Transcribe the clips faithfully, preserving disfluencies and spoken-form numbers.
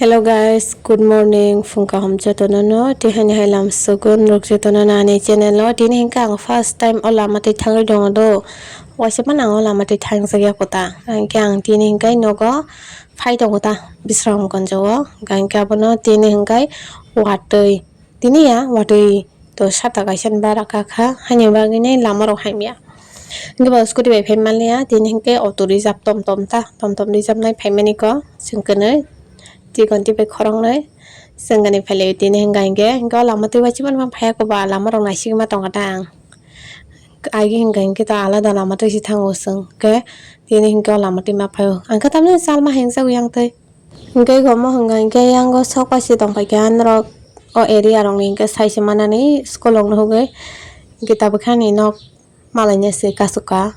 Hello guys, good morning. Phung kaham jotono no. Tihani hai lam sukun rok jotono nani channel o. Tini hingke ang first time o lama twi thangwi dongo do. Waisa phano ang o lama twi thang jakya kota. Hingke ang tini hingke nogo phai tongo ta Bisramganj o. Hingke abono tini hingke watwi. Tini ya watwi to sata kaisa ni bara kakha, haini bagwi ni lama rok hamya. Hingke bo scooty bai phai manliya, tini hingke auto reserve tom tom ta, tom tom reserve nai phai mani ko, chwng kwnwi chikonti bai khoroknwi chwng kwnwi phai laio. Tini hingka hingke, hingke o lama twi bai chiboni phai ya ko ba lama rok naisigwi ma tongkha ta ang. Agi hingka hingke ta alada lama twi si thango chwng, hingke tini hingke o lama twi ma phai o. Ang khe tamni salma hengsa yang twi. Hingke omo hwnka hingke yango sok pai se tongpai kha norok o area rok ni hingke sai se manani school rok no hugui hingke tabuk khe ani nok malaina se kasuk kha.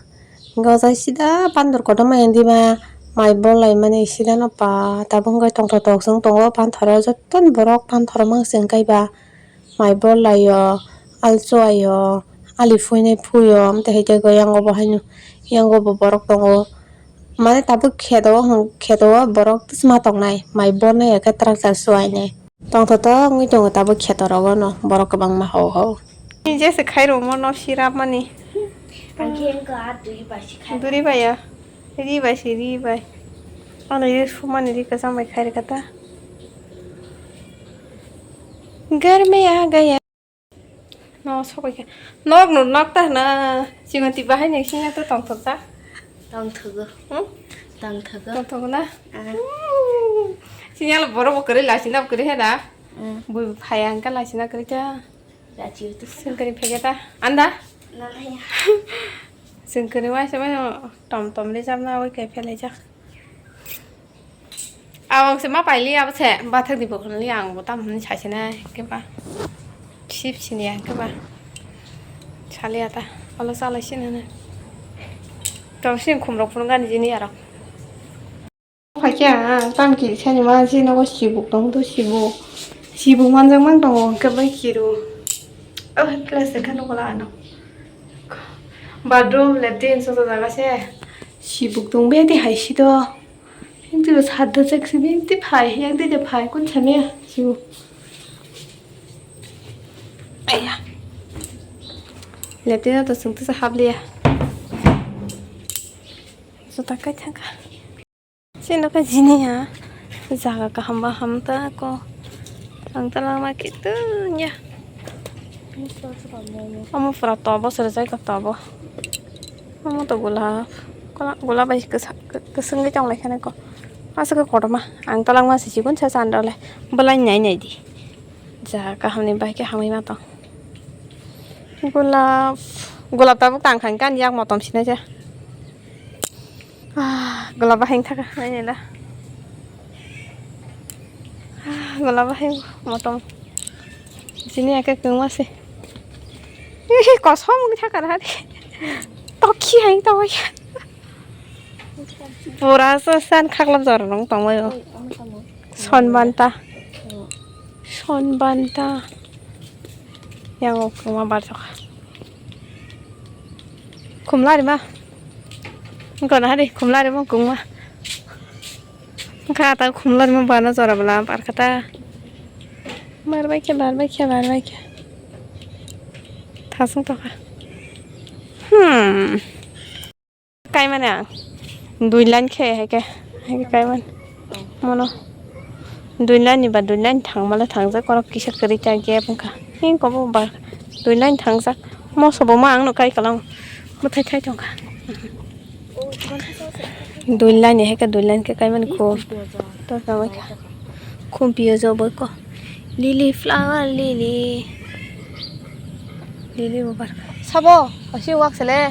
Hingke o jaga sida bandor kotorma yang dima mai bol lai mani sida no pa tabuk hingke tongthok tong chwng tongo panthoro jottoni borok panthoro mang se hingke ba. Mai bol lai o, alchwai o, ali phuinai phui o, amtwi hai khe yango bo haino, yango bo borok tongo. Mane tabuk kheto o hwn, kheto o borok twsma tongnai, mai bolnai ya khe tractor chwlainai. Tongthotok wngwi tongo tabuk kheto rogo no, borok kwbangma hau hau. Jese khai rwmo no sirapmani. Ang khe wngkha a duri bai se khai. Duri bai ya. Ri bai se ri bai. Ano ri sumani ri kwchang bai khai rwkha ta. Garme a gaya. No sokoi khe. Nok no nok ta hwna. Singo ti bahai ni singa to tongthok ta. Tongthogo. Hmm? Tongthogo. Tongthogo na? Ah. Hmm. Sinyal borok bo kwrwi lasina bo kwrwi he da. Hmm. Bui phai ang ka lasina kwrwi ta. Rachi tu. Sengkari phege ta. Anda? Na ya. Sengkari wa sama tom tom le jam na wai kai phele jak. Awang se ma paili abo se bathak di bokol li ang bo tam hwn sai se na ke ba. Sip sini ya ke ba. Sali ata. Alo sala sini na. Tong sini khum rok phun gani jini arok. Phaikhe ang tang kiri sani ma jini nogo sibuk tong do sibuk. Sibuk manjak mang tongo hwnkhe bai kiru. Oh, class ekha nogo la ano. Bathroom, latrine, soto jaga se. Sibuk tong beti hai si do. Yang twi sadda jak si yang twi phai, yang twi phai kun chame sibuk. Aya. Latrine to sung twi hap liya. Jota kai thangka. Sini khe jini ya jaga kaham ba ham ta ko ang ta lama kitu ya. Omo pura tobo sere jai ko tobo. Omo to gulab gulab bai kwswng bai tong lai khana ko. Aswk kotorma ang ta langma si chikon sa chan dole belai nai nai di. Jaga kaham ni bai khe hamwi ma tong. Gulab gulab tabuk tang thang kan yak motom sinai ja. Ah, gulab bahai thaka nainila. Ah, gulab bahai motom. Sini ake kungma se. Ih, kosom wng thaka hari. Tokhi hai tawai. Pura so san khaklap jor nong tongmai o. Son banta. Son banta. Yang o kungma bar jokha. Khumla rima. Gona hari khumla rima kungma. Kha ta khumla rima bana jora bala barkata. Bar bai khe, bar bai khe, bar bai khe. Thasung tokha. Hmm. Kaimani ang dui line khe hai khe, hai khe kaimani. Mono dui line ni ba dui line thangmale thangjak, korok kisa kwrwi ta gap wngkha. Hing kobo ba dui line thangjak. Moso bo ma ang no kai kalang bwthai thai tongkha. Dui line ni hai khe dui line khe kaimani kho. To tongwi kha. Khumpi o jobo ko. Lily flower, lily. Lily bo barkha. Sabo, asi wak sele.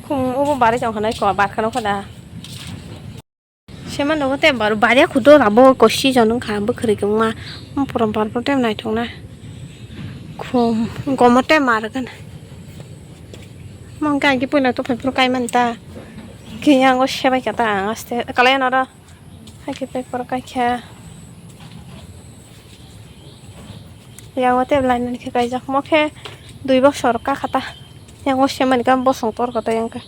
Khum obo bari tong khanai ko barkha nokho da. Seman nogo te baru bari khudo rabo ko season wngkha bwkhwrwi kwbangma. Moprom parpor te naithok na. Khum gomo te mar gana. Mong kha ki puila to phai phuru kai man ta. Ki yango sebai kha ta ang aste kalai noro. Hai khe paper kai kha. Yago tei line line khe kaijak mo khe Dui bosor kakhata. Yang o semani kam bosong tor kata yang ke.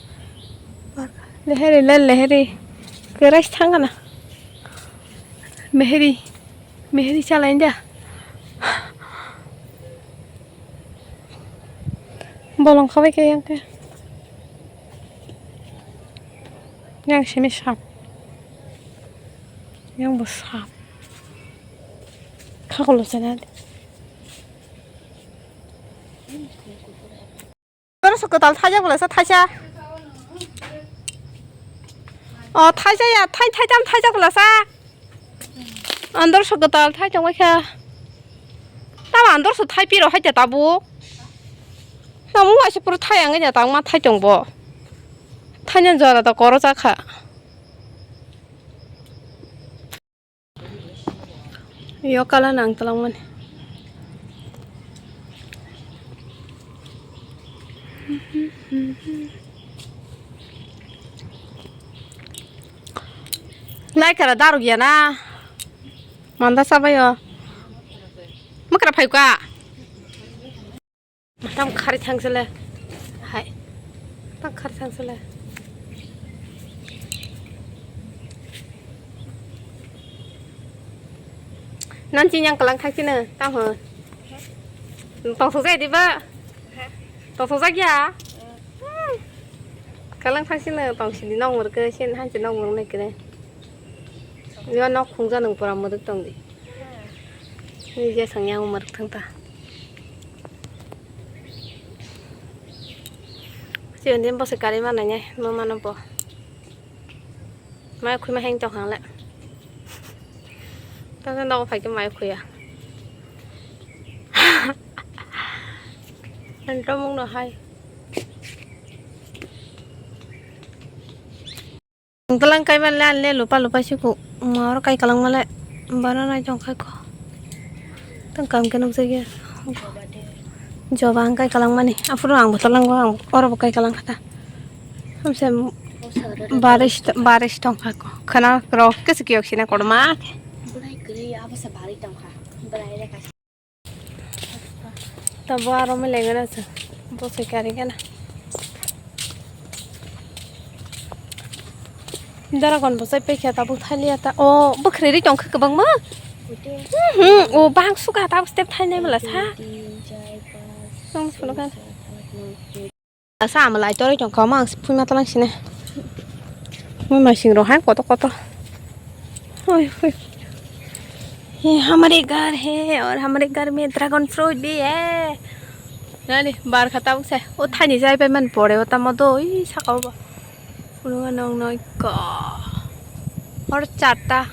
Leheri le leheri. Kerai thangana. Meheri. Meheri chalainda. Bolong khabai ke yang ke. Yang simi sap. Yang bo sap. Khakolo chana. Andor so kwtal thaijak bwlasa thaisa. O thaisa ya, thai thaitam thaijak bwlasa. Andor so kwtal thai tongbai kha. Tamo andor so thai piro hai ta tabuk. Tamo waisa puro thai ang ya tang ma thai tong bo. Thaina jora ta koro cha kha. Yo kala nang talangmani. Lai kara daruk ya na. Manda sabayo. Makra phaika. Tam khari thangsele. Hai. Tam khari thangsele. Nan chi yang kalang thang sini, tam ho. Tong sujai di ba. Tong sujai ya. Kalang thang sini tong sini nong mur ke sin han chi nong mur ne kene. Yo nok khungja nung pura muduk tong di. Ni je sang yang mur thang ta. Chion din bose kari mana ne mo mano bo. Mai khui ma heng tong hang le. Ta ta nok phai ke mai khui ya. Ang to mung no hai. Ang talang kai ban le an le lupa lupa si ku. Ma oro kai kalang ma le. Bana nai tong khai ko. Tang kam ke nuk jagi. Joba ang kai kalang mani. Afuru ang botolang go ang oro bo kai kalang khata. Hamse baris baris tong khai ko. Khana rok ke se kiyok sina kodo ma. Bulai kri abo se bari tong kha. Bulai re ka. Tabo aro melengana se. Bo se kari gana. Dragon bo chai paikha tabuk thaliya ta. O bwkhrwi ri tongkha kwbangma. Mhm, o bang suka tabuk step thainai mala sa. Tong phunukha. Sa amalai toroi tongkha ma ang se phuima talang sine. Mui masing rok hai koto koto. Oi, oi. ये हमारे घर है और हमारे घर में dragon fruit भी है। Nani bar kha tabuk se. O thaini jai pai man pore o tamo do oi saka o ba. Phunukha nong noi ko. Or charta.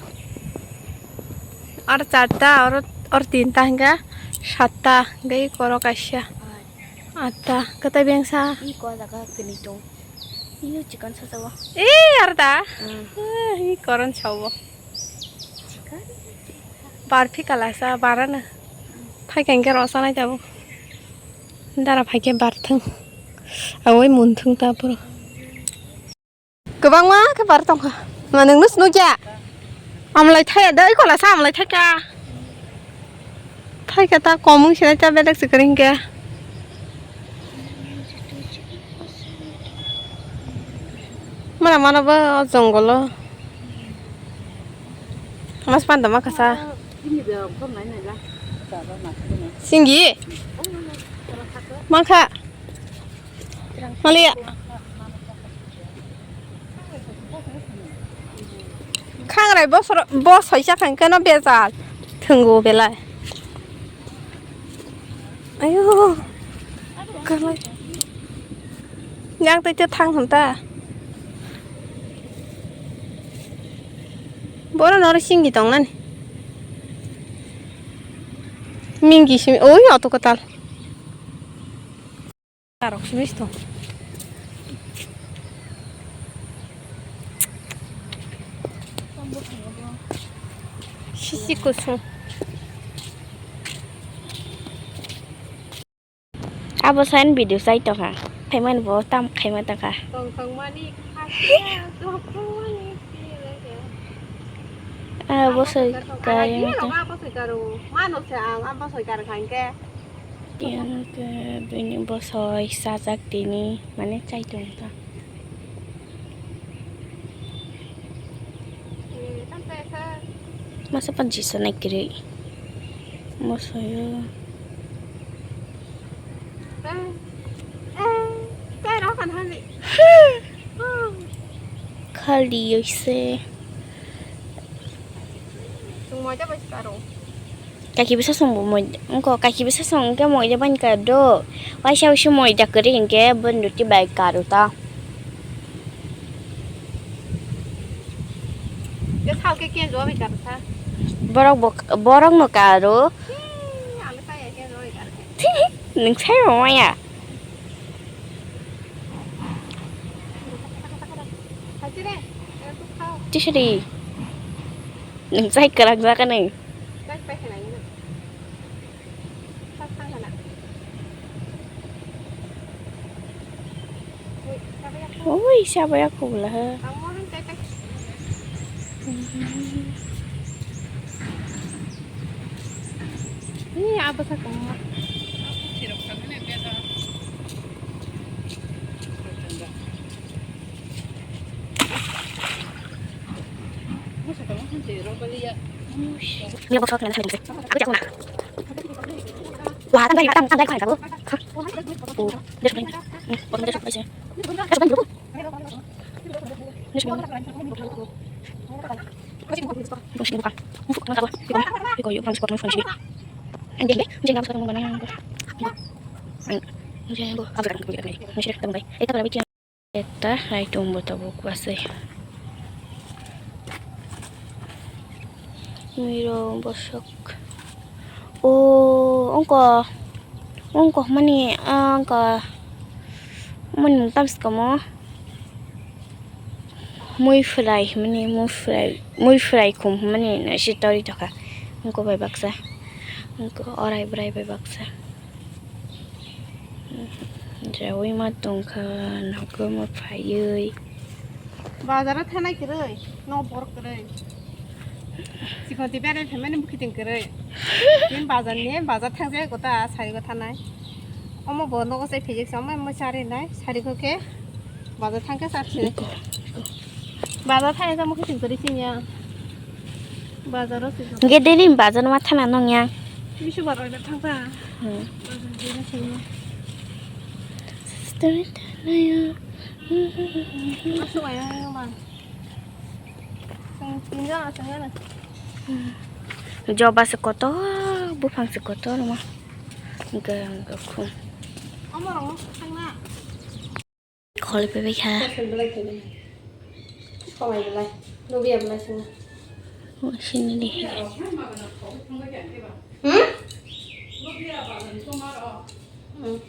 Or charta, or, or tinta hingga satta. Gai koro kaisa. Atta, katai bengsa. I ko jaga kini tong. Iyo chicken sasawa. Eh, arda. Hmm. Eh, i koron sawo. Chicken? Bar phi kalasa, barana. Phai kengke rosa nai jabu. Dara phai ke bar thung. Awai mun thung ta puro. Kwbangma khe bar tongkha. Ma nungno swnukya? Amlai thaya dai kola sa amlai thaika. Thaika ta komung sinai ta bedek se kring khe. Mana mana ba o jongolo. Mas panda ma kasa. Singgi? Mangkha. Maliya. Khangrai bosor, bosoi chakha hwnkhe no bejal thwngo belai. Ayo. Kwlai. Yang tei tei thang hwn ta. Boro noro singgi tong nani. Minggi simi, oi auto kwtal. Tarok simi sto. Sisi kusung. Abo sain video sai tongkha. Khaimani bo tam khaima tongkha. Tongthokmani khakhe, tongthokmani. Ah, bo sai kaya. Mano se ang abo sai kar khankhe. Yang ke bini bosoi sajak tini, mane chai tong ta. Masa pan jisa nai kiri. Bosoi o. Khali yoise. Kaki bwsa song bo moi, wngkha kaki bwsa song wngkhe moi de bani kar do. Waisa waisa moi da kwrwi hinkhe boni roti bai karo ta. Borok bo, borok no karo. Nwng sai bo maya. Tisri. Nwng sai kwrang jaga nwng. Ui, siapa ya aku lah. Ini apa sih kamu? Eta naitung bo tabuk wasai. Miro bosok. O, ongko. Ongko mani, ongko. Mani mungtam skomo. Mui fry, mani mui fry. Mui fry kum, mani nasi tori toka. Ongko bai baksa. Ongko orai brai bai baksa. Jawi ma tongkha, nokho ma phaiwi. Bazar o thanai kwrwi, no borok kwrwi. Chikon twi berai phaimani bwkhiting kwrwi. Tin bazar ni, bazar thangjak kota sari bo thanai. Omo bo nogo chai phijik sa, omo omo chari nai, sari kho khe bazar thangkhe char se. Bazar thani tamo khe singkari sinya. Bazar o singkari. Ge daily bazar ma thana nong yang. Bisu bar order thangkha. Hmm. Bazar jina singma. Masuk ayo yang bang. Sing tinja sing ya na. Joba se kotor, buphang se kotor ma. Ge ge khum. Omo rong thangna. Kholi pepe kha. Kosen belai kene. Khomai belai. Lubia belai sini. Oh, sini deh. Hmm? Hmm.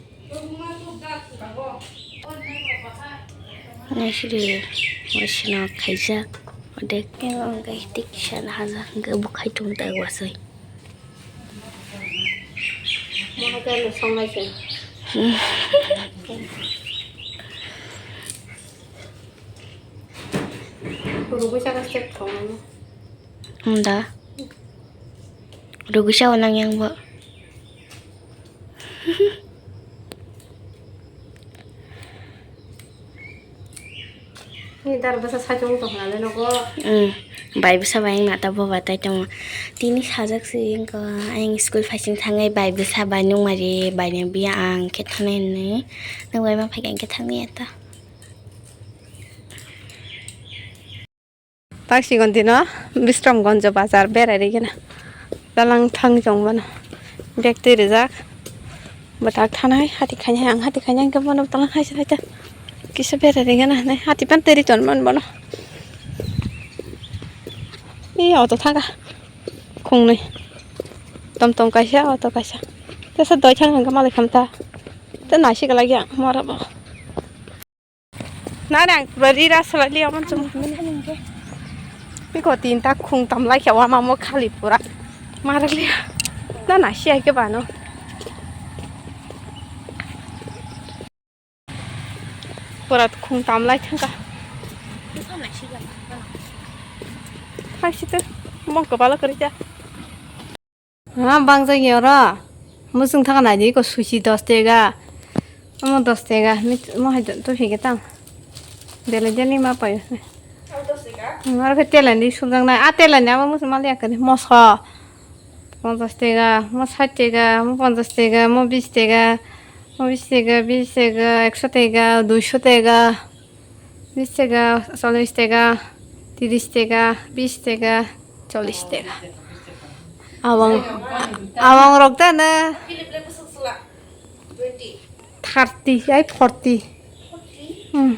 Nai sini, oh, sini khaijak. Odek yang angkai tik sana haja, angkai bukhai tung tak wasai. Mono kaya lo songlai se. Rugui saka step thong. Hunda. Rugui sa onang yang bo. Ni dar bwsa saichung tong nale nogo. Hmm. Bai bwsa bai wngna ta boba tai tongo. Tini sajak se wngkha ayang school phaising thangai bai bwsa bai nungmari bai nang biya ang khe thanai hinwi. Nang bai ma phaikha ang khe thangnai ya ta. Tak sigon dino Bisramganj bazar berai rigena. Talang thang jong bono. Bag twi rijak. Bwtak thanai hati khainai ang hati khainai hwnkhe bono talang hai se hai ta. Kisa berai rigena hinai hati pan twi ri ton man bono. Ee auto thangkha. Khungnwi. Tom tom kaisa auto kaisa. Tesa doi thang hwnkhe malai khamta. Te naisik lagi ang mora bo. Nani ang pura rira salai liya man chum. Biko tinta khung tam lai khe wama mo khali pura. Marak liya. Na na siya ke bano. Pura khung tam lai thangka. Hai situ mong kepala kerja. Ha, bang jagao oro. Muchung thaka naidi ko sushi dos tega. Omo dos tega. Mit mo hai to phike tam. Dele dele ma payo. Aro khe telani sujak nai. A telani abo muchung mali akani moso. Ponchas tega, mo sait tega, mo ponchas tega, mo bis tega, mo bis tega, bis tega, ekso tega, duiso tega, bis tega, chollis tega, tiris tega, bis tega, chollis tega. Awang, awang rok ta na. Thirty, ai forty. Hmm.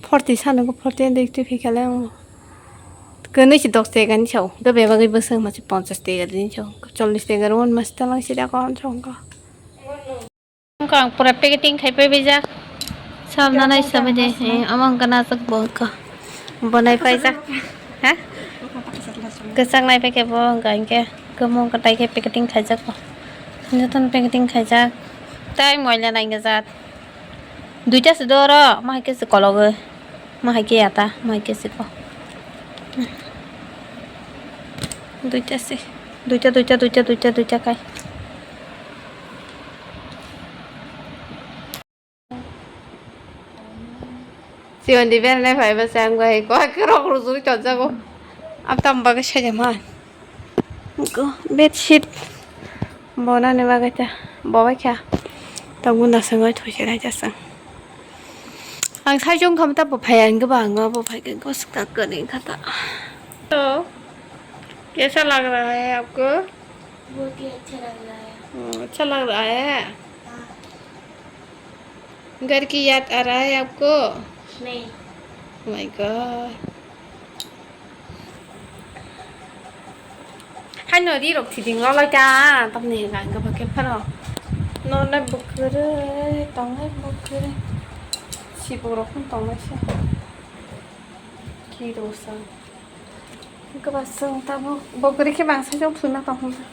Forty sano ko forty and two phikale ang. Kwnwi si dos tega ni sao. Do bebagwi bwswk ma si ponchas tega ni sao. Chollis tega ron mas talang si da kon chong ka. Ang pura packeting khai pai bijak. Sam nanai sabai de. Eh, amang kana sak bo ka. Bonai paijak. Ha? Kwchak nai paikhe bo hwnka hinkhe kwmwng kwtai khe packeting khaijak bo. Jotono packeting khaijak. Tai moila nai ngajak. Duita se do oro, ma hai khe se kologwi. Ma hai khe yata, ma hai khe se ko. Duita se. Duita, duita, duita, duita, duita kai. Sigon di bere nai phai ba chang bai koi kwrwk rw juri tonjago. Am tam bagwi sai de man. Go bedsheet. Bona ni bagwi ta. Bo bai kha. Ta gunda sangwi thoi se nai ta sang. Ang sai jong kham ta bo phai ang ba ang bo phai khe go suk ta kwrwng kha ta. तो कैसा लग रहा है आपको? बहुत ही अच्छा लग रहा है। ओ, अच्छा लग रहा है। हाँ। घर की याद आ रहा है आपको? नहीं। Oh my God. Hai no ri rok thiding lo lai ta, tam ni ga ga ba ke pharo. No na bukure, tong nai bukure. Si borok tong nai se. Ki ro sa. Kwbaswng tabuk bo kwrwi khe bangsa jok thwima tong hwnba.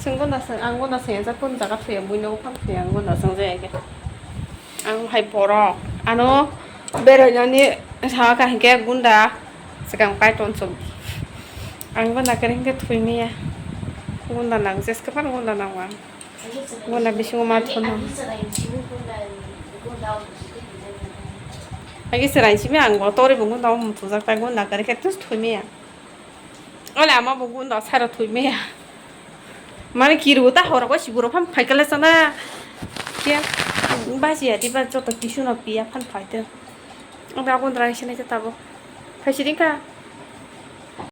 Chwng gunda swng, ang gunda swng, jak kunu jaga thwiya, buino buphang thwiya, ang gunda swng jaya khe. Ang hai borok, ano berainani saha kaham khe gunda swkang pai tonsok. Ang gunda kwrwi khe thwimaya. Gunda nang, jeske phano gunda nango ang. Gunda bisingo ma thwno. Agi chwrai simi ang bo tori bo gunda o muthujak tai gunda kari khe tus thwimaya. Ole ama bo gunda saro thwimaya. Mane kiru ta horo ko siburo pham phaikale sana. Kya basi ya diba joto kisu no piya phan phaite. Ang da gunda rai sinai ta tabo. Phaisi dingka.